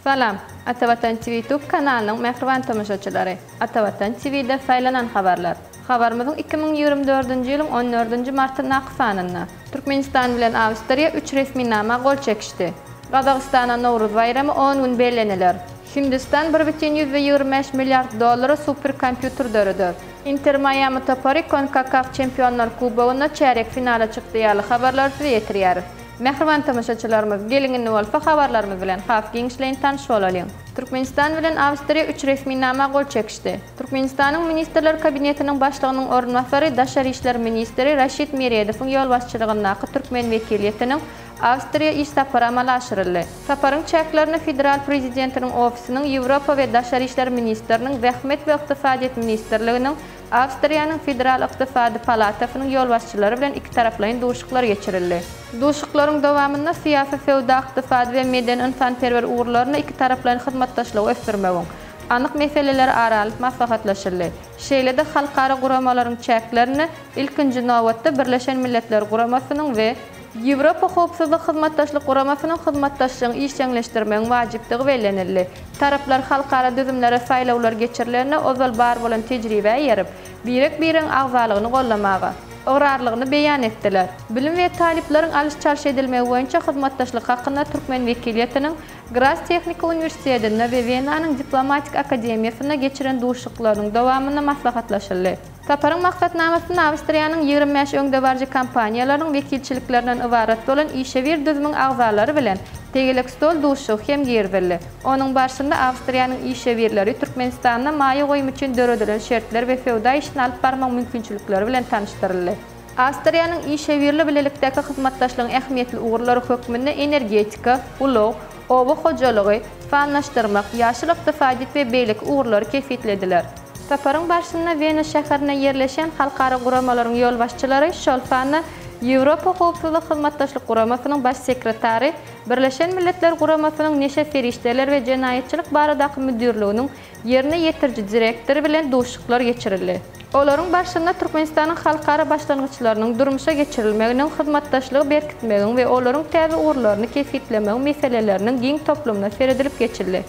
Salam, Atavatan TV YouTube kanalynyň mähriban tomaşaçylary! Atavatan TV-de saýlanan habarlar. Habarymyzyň 2024-nji ýylyň on dördünji martyndaky sanynda, Türkmenistan bilen Awstriýa üç resminama gol çekişdi. Gazagystana Nowruz baýramy on gün belleniler. Hindistan bir bütin 125 milliard dollara super kompýuter döreder. Inter Maýami topary Konkakaf Çempionlar Kubogynda çärýek finala çykdy ýaly habarlary size ýetirýäris. Mähriban tomaşaçylarymyz, geliň indi bolsa habarlarymyz bilen has giňişleýin tanyş bolalyň. Türkmenistan bilen Awstriýa üç resminama gol çekişdi. Türkmenistanyň Ministrler Kabinetiniň Başlygynyň orunbasary, daşary işler ministri Raşid Meredowyň ýolbaşçylygyndaky türkmen wekiliýetiniň Awstriýa iş sapary amala aşyryldy. Saparyň çäklerinde federal prezidentiniň ofisiniň Ýewropa we daşary işler ministriniň, Zähmet we ykdysadyýet ministrliginiň, Awstriýanyň Federal ykdysady palatasynyň ýolbaşçylary bilen ikitaraplaýyn duşuklar geçirildi. Duşuklaryň dowamynda syýasy, söwda-ykdysady we medeni-ynsanperwer ugurlarynda ikitaraplaýyn hyzmatdaşlygy ösdürmegiň anyk meseleleri ara alyp maslahatlaşyldy. Şeýle-de halkara guramalaryň çäklerinde, ilkinji nobatda, Birleşen Milletler Guramasynyň we Ýewropa Howpsuzlyk Hyzmatdaşlyk Guramasynyň hyzmatdaşlygyny işjeňleşdirmegiň wajypdygy bellenildi. Taraplar halkara düzümlere saýlawlar geçirilende ozal bar bolan tejribä eýerip, birek-biregiň agzalygyny goldamaga ygrarlygyny beýan etdiler. Bilim we talyplaryň alyş-çalyş edilmegi boýunça hyzmatdaşlyk hakynda türkmen wekiliýetiniň Graz tehniki uniwersitetinde we Wenanyň Diplomatik akademiýasynda geçiren duşuşyklarynyň dowamynda maslahatlaşyldy. Saparyň maksatnamasynda Awstriýanyň 25 öňdebaryjy kompaniýalarynyň wekilçiliklerinden ybarat bolan işewür düzümiň agzalary bilen tegelek stol duşuşygy hem girizildi. Onuň barşynda Awstriýanyň işewürleri Türkmenistanda maýa goýum üçin döredilen şertler we söwda işini alyp barmagyň mümkinçilikleri bilen tanyşdyryldy. Awstriýanyň işewürli bilelikdäki hyzmatdaşlygyň ähmiýetli ugurlary hökmünde energetika, ulag, oba hojalygy, sanlaşdyrmak, ýaşyl ykdysadyýet we beýleki ugurlary kesgitlediler. Saparyň barşynda Wena şäherinde ýerleşen halkara guramalaryň ýolbaşçylary, şol sanda Ýewropa Howpsuzlyk Hyzmatdaşlyk Guramasynyň Baş sekretary, Birleşen Milletler Guramasynyň Neşe serişdeler we jenaýatçylyk baradaky müdirliginiň ýerine ýetiriji direktory bilen duşuşyklar geçirildi. Olaryň barşynda Türkmenistanyň halkara başlangyçlarynyň durmuşa geçirilmeginiň, hyzmatdaşlygy berkitmegiň we olaryň täze ugurlaryny kesgitlemegiň meseleleriniň giň toplumyna seredilip geçildi.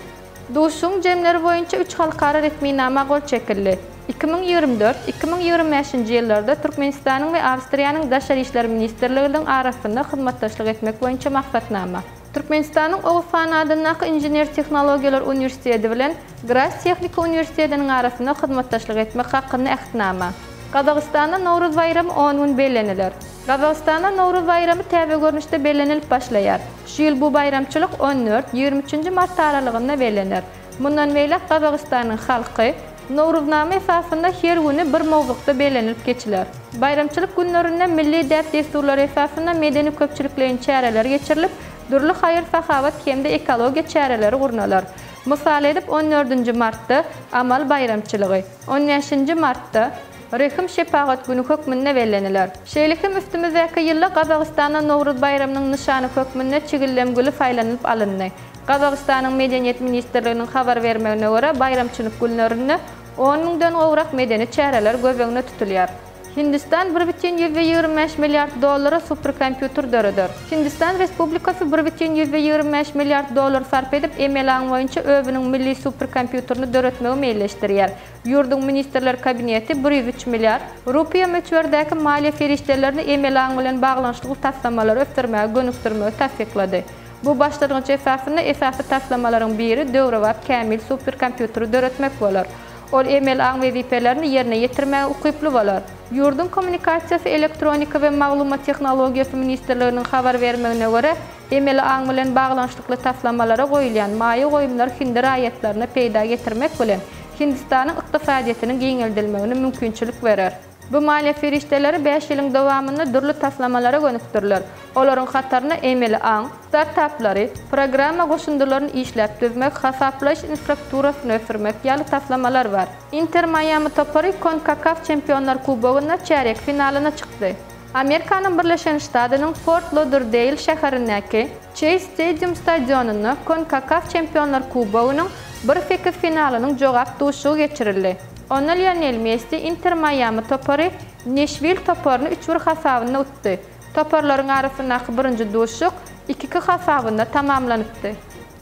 Duşuşygyň jemleri boýunça üç halkara resminama gol çekildi. 2024, 2025-nji ýyllarda Türkmenistanyň we Awstriýanyň Daşary işler ministrliginiň arasynda hyzmatdaşlyk etmek boýunça maksatnama. Türkmenistanyň Oguz han adyndaky Inžener-tehnologiýalar uniwersiteti bilen Graz tehniki uniwersitetiniň arasynda hyzmatdaşlyk etmek hakynda Ähtnama. Gazagystanda Nowruz baýramy on gün belleniler. Gazagystanda Nowruz baýramy täze görnüşde bellenilip başlaýar. Şu ýyl bu baýramçylyk on dört, 23-nji mart aralygynda bellener. Mundan beýläk Gazagystanyň halky Nowruznama esasynda her güni bir mowzukda bellenilip geçiler. Baýramçylyk günlerinde milli däp-dessurlar esasynda medeni-köpçülikleýin çäreler geçirilip, dürli haýyr-sahawat hem-de ekologiýa çäreleri gurnalar. Mysal edip, on dördünji martda Amal baýramçylygy, on bäşinji martda Rehim-şepagat güni hökmünde belleniler. Şeýle hem üstümizdäki ýylda Gazagystanda Nowruz baýramynyň nyşany hökmünde çigildem güli saýlanylyp alyndy. Gazagystanyň Medeniýet ministrliginiň habar bermegine görä, baýramçylyk günlerinde on müňden gowrak medeni çäreler göz öňünde tutulýar. Hindistan bir bütin 125 milliard dollara superkompýuter döreder. Hindistan Respublikasy bir bütin 125 milliard dollar sarp edip, emeli aň boýunça özüniň milli superkompýuterini döretmegi meýilleşdirýär. Ýurduň Ministrler Kabineti 103 milliard rupiýa möçberdäki maliýe serişdelerini emeli aň bilen baglanyşykly taslamalary ösdürmäge gönükdirmegi tassyklady. Bu başlangyç esasynda esasy taslamalaryň biri döwrebap kämil superkompýuteri döretmek bolar. Ol emeli aň wezipelerini ýerine ýetirmäge ukyply bolar. Ýurduň Kommunikasiýasy, elektronika we maglumat tehnologiýasy ministrliginiň habar bermegine görä, emeli aň bilen baglanyşykly taslamalara goýulýan maýa goýumlar hindi raýatlaryna peýda getirmek bilen, Hindistanyň ykdysadyýetiniň giňeldilmegine mümkinçilik berer. Bu maliýe serişdeleri bäş ýylyň dowamynda dürli taslamalara gönükdiriler. Olaryň hataryna emeli aň, startaplary, programma goşundylaryny işläp düzmek, hasaplaýyş infrastrukturasyny ösdürmek ýaly taslamalar bar. Inter Maýami topary Konkakaf Çempionlar Kubogynda çärýek finalyna çykdy. Amerikanyň Birleşen Ştadynyň Fort-Loderdeýl şäherindäki Chase Stadium stadionynda Konkakaf Çempionlar Kubogynyň bir sekiz finalynyň jogap duşuşygy geçirildi. Onda Lionel Messi Inter Maýami topary Neşwil toparyny üç bir hasabynda utdy. Toparlaryň arasyndaky birinji duşuşyk iki-iki hasabynda tamamlanypdy.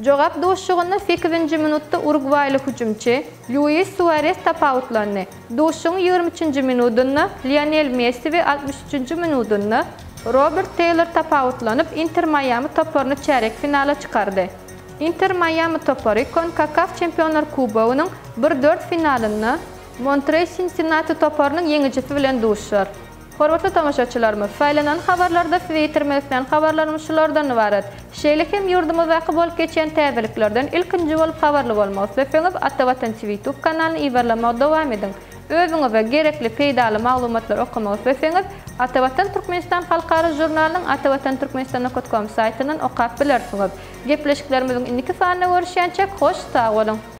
Jogap duşuşygynda sekizinji minutda urugwaýly hüjümçi Luis Suares tapawutlandy. Duşuşygyň 23-nji minudynda Lionel Messi we 63-nji minudynda Robert Teýlor tapawutlanyp, Inter Maýami toparyny çärýek finala çykardy. Inter Maýami topary Konkakaf Çempionlar Kubogynyň bir dört finalynda Montrey Sinsinnati toparynyň ýeňijisi bilen duşuşar. Hormatly tomaşaçylarymyz, saýlanan habarlarda size ýetirmek islän habarlarymyz şulardan ybarat. Şeýle hem ýurdumyzdaky bolup geçýän täzeliklerden ilkinji bolup habarly bolmak isleseňiz Ata Watan TV YouTube kanalyny yzarlamagy dowam ediň. Özüňize gerekli, peýdaly maglumatlary okamak isleseňiz Ata Watan Türkmenistan halkara žurnalynyň atavatanturkmenistan nokat kom saýtyndan okap bilersiňiz. Gepleşiklerimiziň indiki sanynda görüşýänçäk hoş sag boluň!